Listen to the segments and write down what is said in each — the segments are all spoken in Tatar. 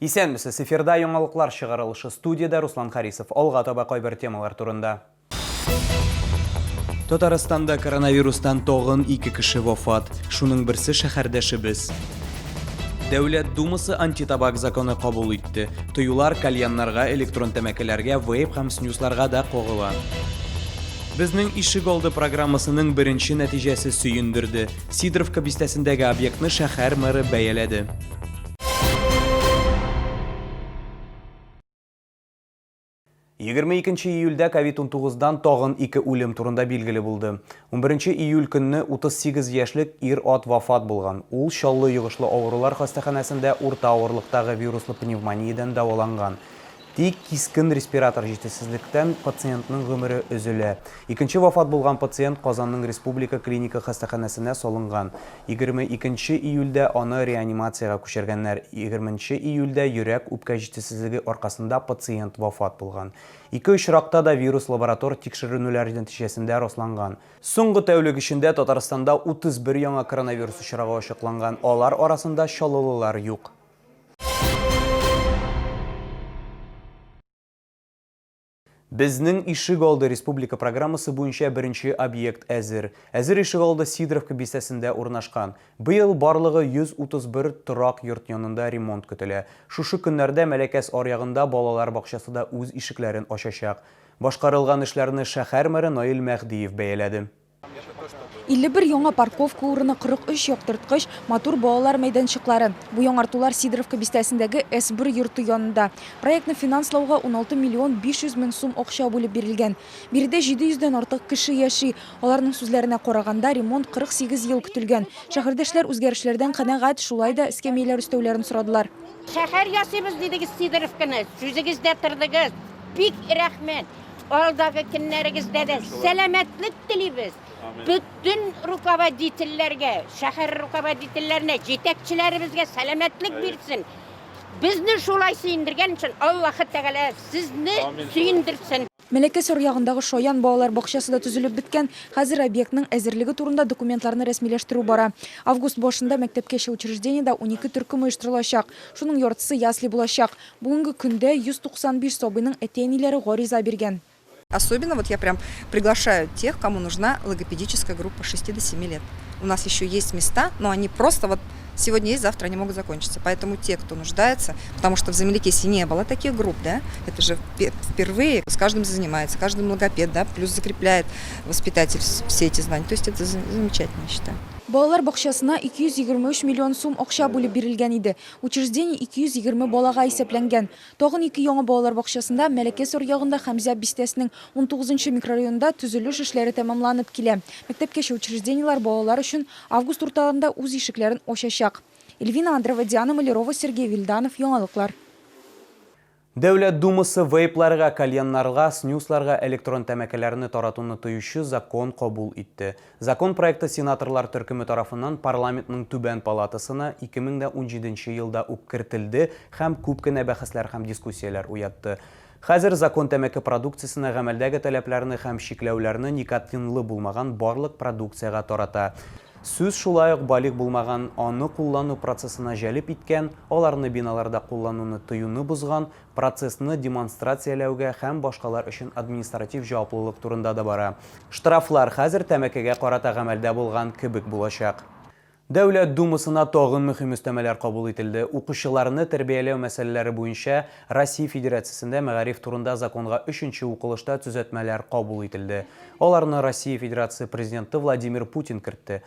Исәнмесез, эфирда яңалыклар чыгарылышы, студиядә Руслан Харисов. Алга таба кайбер темалар турында. Татарстанда коронавирустан тагын ике кеше вафат. Шуның берсе шәһәрдәшебез. Дәүләт Думасы антитабак законы кабул итте. Тыюлар кальяннарга, электрон тәмәкеләргә, вейп һәм снюсларга да кагыла. Безнең ишек алды программасының беренче нәтиҗәсе сөендерде. Сидоровка бистәсендәге объектны шәһәр мэры бәяләде. 22 июльдә ковид-унтугыздан тагын ике үлем турында билгеле булды. Унберенче июль көнне 38 яшьлек ир-ат вафат булган. Ул Чаллы йогышлы авырулар хастаханәсендә урта авырлыктагы вируслы пневмониядән дәваланган. Тик кискен респиратор җитешсезлектән пациентның гомере өзелә. Икенче вафат булган пациент Казанның Республика клиника хастаханәсенә салынган. 22 нче июльдә аны реанимациягә күчергәннәр. 20 нче июльдә йөрәк-үпкә җитешсезлеге аркасында пациент вафат булган. Ике очракта да вирус лаборатор тикшеренүләр нәтиҗәсендә расланган. Соңгы тәүлек эчендә Татарстанда 31 яңа коронавирус очрагы ачыкланган, алар арасында чаллылылар юк. Безнең ишегалды республика программасы буенча беренче объект әзер. Әзер ишегалды Сидоровка бистәсендә урнашкан. Быел барлыгы 131 торак йорт янында ремонт көтелә. Шушы көннәрдә Мәләкәс аръягында балалар бакчасы да үз ишекләрен ачачак. Башкарылган эшләрне шәһәр мэры Наил Мәһдиев бәяләде. 51 яңа парковка урыны, 43 яктырткыч, матур балалар мәйданчыклары. Бу яңартулар Сидоровка бистәсендәге С-1 йорты янында. Проектны финанслауга 16 миллион 500 мең сум акча бүлеп бирелгән. Биредә 700 дән артык кеше яши. Аларның сүзләренә караганда, ремонт 48 ел көтелгән. Шәһәрдәшләр үзгәрешләрдән канәгать, шулай да эскәмияләр өстәүләрен сорадылар. Шәһәр ясыйбыз дидегез Сидоровканы, сүзегездә тордыгыз. Бик рәхмәт. Алдагы көннәрегездә дә сәламәтлек телибез. Бөтен руководительләргә, шәһәр руководительләренә, җитәкчеләребезгә сәламәтлек бирсен. Безне шулай сөендергән өчен Аллаһы Тәгалә сезне сөендерсен. Мәләкәс аръягындагы Шаян балалар бакчасы да төзелеп беткән. Хәзер объектның әзерлеге турында документларны рәсмиләштерү бара. Август башында мәктәпкәчә учреждениедә 12 төркем оештырылачак. Шуның яртысы ясли булачак. Бүгенге көндә 195 сабыйның әти-әниләре гариза биргән. Особенно вот я прям приглашаю тех, кому нужна логопедическая группа с 6 до 7 лет. У нас еще есть места, но они просто вот сегодня есть, завтра они могут закончиться. Поэтому те, кто нуждается, потому что в Замелекесе не было таких групп, да, это же впервые, с каждым занимается, каждый логопед, да, плюс закрепляет воспитатель все эти знания. То есть это замечательно, я считаю. Балалар бакчасына 223 миллион сум акча бүлеп бирелгән иде. Учреждение 220 балага исәпләнгән. Тагын ике яңа балалар бакчасында, Мәләкәс аръягында һәм Зяб бистәсенең унтугызынчы микрорайонында төзелеш эшләре тәмамланып килә. Мәктәпкәчә учреждениеләр балалар өчен август урталарында үз ишекләрен ачачак. Эльвина Андрова, Диана Малярова, Сергей Вильданов, Яңалыклар. Дәүләт Думасы вейпларга, кальяннарга, снюсларга электрон тәмәкеләрне таратуны тыючы закон кабул итте. Закон проекты сенаторлар төркеме тарафыннан парламентның түбән палатасына 2017 нче елда ук кертелде һәм күп кенә бәхәсләр һәм дискуссияләр уятты. Хәзер закон тәмәке продукциясенә гамәлдәге таләпләрне һәм чикләүләрне никотинлы булмаган барлык продукциягә тарата. Сүз шулай ук балигъ булмаган аны куллану процессына җәлеп иткән, аларны биналарда куллануны тыюны бозган, процессны демонстрацияләүгә һәм башкалар өчен административ җаваплылык турында да бара. Штрафлар хәзер тәмәкегә карата гамәлдә булган кебек булачак. Дәүләт Думасына тагын мөһим өстәмәләр кабул ителде. Укучыларны тәрбияләү мәсьәләләре буенча Россия Федерациясендә мәгариф турында законга өченче укылышта төзәтмәләр кабул ителде. Аларны Россия Федерация Президенты Владимир Путин кертте.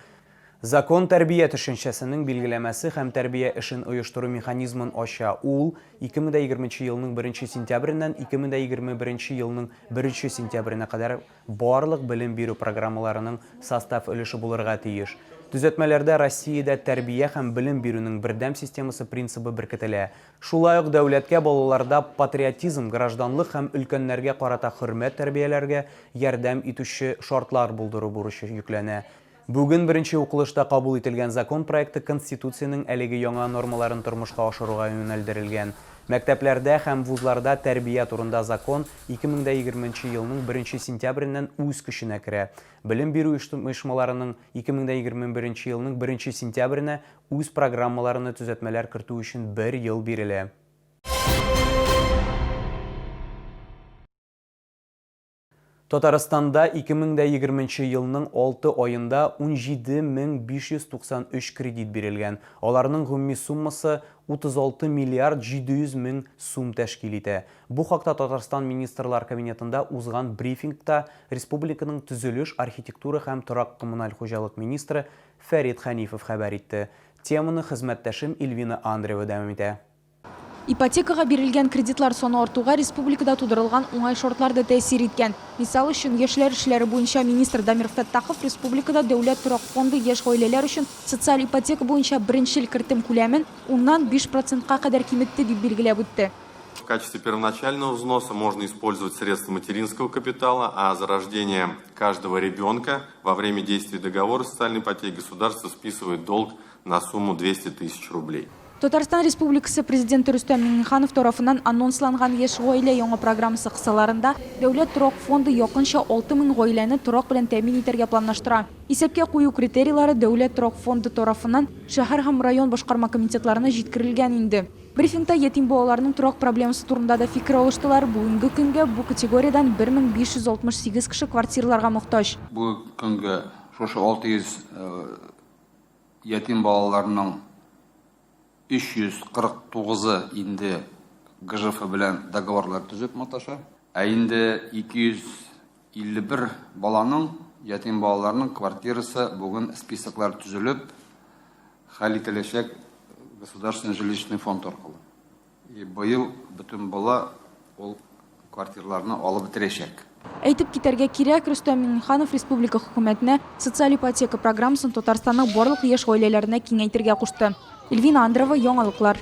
Закон тәрбия төшенчәсенең билгеләмәсе һәм тәрбия эшен оештыру механизмын ача, ул 2020 нче елның беренче сентябреннән 2021 нче елның беренче сентябренә кадәр барлык белем бирү программаларының состав өлеше булырга тиеш. Төзәтмәләрдә Россиядә тәрбия һәм белем бирүнең бердәм системасы принцибы беркетелә. Шулай ук дәүләткә балаларда патриотизм, гражданлык һәм өлкәннәргә карата хөрмәт тәрбияләргә ярдәм итүче шартлар булдыру бурычы йөкләнә. Бүген беренче укылышта кабул ителгән закон проекты Конституциянең әлеге яңа нормаларын тормышка ашыруга юнәлдерелгән. Мәктәпләрдә һәм вузларда тәрбия турында закон 2020 нче елның беренче сентябреннән үз көченә керә. Белем бирү оешмаларының 2021 нче елның беренче сентябренә Үз программаларына төзәтмәләр кертү өчен бер ел бирелә. Татарстанда 2020 нче елның алты аенда 17593 кредит бирелгән, аларның гомуми суммасы 36 миллиард 700 мең сум тәшкил итә. Бу хакта Татарстан Министрлар Кабинетында узган брифингта республиканың төзелеш, архитектура һәм торак-коммуналь хуҗалык министры Фәрит Хәнифов хәбәр итте. Теманы хезмәттәшем Ильвина Андреева дәвам итә. Ипотекага бирелгән кредитлар саны артуга республикада тудырылган уңай шартлар да тәэсир иткән. Мисал өчен, яшьләр эшләре буенча министр Дамир Фәттахов республикада Дәүләт торак фонды яшь гаиләләр өчен социаль ипотека буенча беренчел кертем күләмен уннан биш процентка кадәр киметте, дип билгеләп үтте. В качестве первоначального взноса можно использовать средства материнского капитала, а за рождение каждого ребенка во время действия договора социальной ипотеки государство списывает долг на сумму 200 тысяч рублей. Татарстан Республикасы Президенты Рөстәм Миңнеханов тарафыннан анонсланган Яшь гаилә яңа программасы кысаларында Дәүләт торак фонды якынча 6000 гаиләне торак белән тәэмин итәргә планлаштыра. Исәпкә кую критерийлары Дәүләт торак фонды тарафыннан шәһәр һәм район башкарма комитетларына җиткерелгән инде. Брифингта ятим балаларның торак проблемасы турында да фикер алыштылар. Бүгенге көнгә бу категориядән 1568 кеше квартираларга мохтаҗ. Бүгенге көнгә шушы 600 Ятим балаларның 349-ы инде ГЖФ белән договорлар төзеп маташа. Ә инде 251 баланың, ятим балаларның квартирасы бүген списоклар төзелеп, хәл ителәчәк Государственный жилищный фонд аркылы. И быел бөтен бала ул квартирларны алып бетерәчәк. Әйтеп китәргә кирәк, Рөстәм Миңнеханов республика Хөкүмәтенә социаль ипотека программасын Татарстанның барлык яшь гаиләләренә киңәйтергә кушты. Эльвина Андреева, Яңалыклар.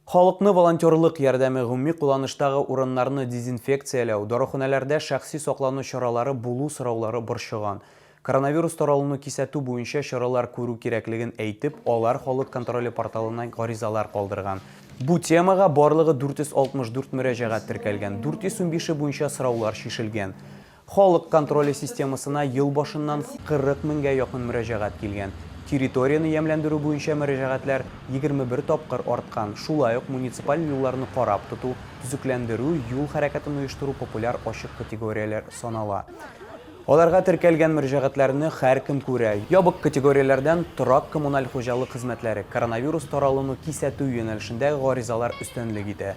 Халыкны волонтерлык ярдәме гомуми кулланыштагы урыннарны дезинфекцияләү, даруханәләрдә шәхси саклану чаралары булу сораулары борчыган. Коронавирус таралуны кисәтү буенча чаралар күрү кирәклеген әйтеп, алар Халык контроле порталына гаризалар калдырган. Бу темага барлыгы 464 мөрәҗәгать теркәлгән, 415-е буенча сораулар чишелгән. Халык контроле системасына ел башыннан 40 меңгә якын мөрәҗәгать килгән. Территорияне ямьләндерү буенча мөрәҗәгатьләр 21 тапкыр арткан. Шулай ук муниципаль юлларны карап тоту, төзекләндерү, юл хәрәкәтен оештыру популяр ачык категорияләр санала. Аларга теркәлгән мөрәҗәгатьләрне һәркем күрә. Ябык категорияләрдән торак-коммуналь хуҗалык хезмәтләре, коронавирус таралуны кисәтү юнәлешендә гаризалар өстенлек итә.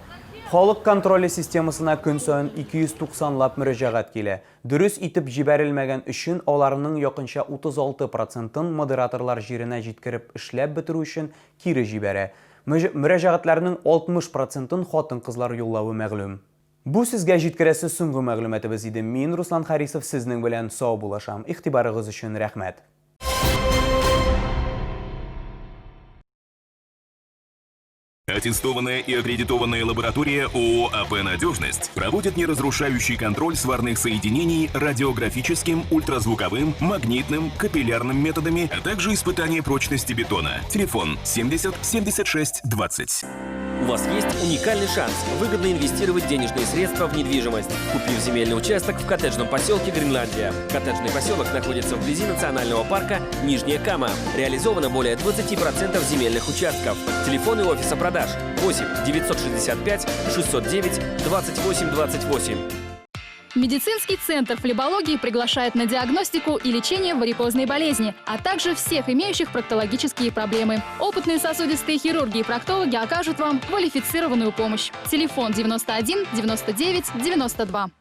Халык контроле системасына көн саен 290 лап мөрәҗәгать килә. Дөрес итеп җибәрелмәгән өчен аларның якынча 36 процентын модераторлар җиренә җиткереп эшләп бетерү өчен кире җибәрә. Мөрәҗәгатьләрнең 60 процентын хатын-кызлар юллавы мәгълүм. Бу сезгә җиткерәсе соңгы мәгълүматыбыз иде. Мин, Руслан Харисов, сезнең белән саубуллашам. Игътибарыгыз өчен рәхмәт. Аттестованная и аккредитованная лаборатория ООО АП «Надежность» проводит неразрушающий контроль сварных соединений радиографическим, ультразвуковым, магнитным, капиллярным методами, а также испытание прочности бетона. Телефон 70 76 20. У вас есть уникальный шанс выгодно инвестировать денежные средства в недвижимость, купив земельный участок в коттеджном поселке Гренландия. Коттеджный поселок находится вблизи национального парка Нижняя Кама. Реализовано более 20% земельных участков. Телефоны офиса продаж 8 965 609 28 28. Медицинский центр флебологии приглашает на диагностику и лечение варикозной болезни, а также всех имеющих проктологические проблемы. Опытные сосудистые хирурги и проктологи окажут вам квалифицированную помощь. Телефон 91 99 92.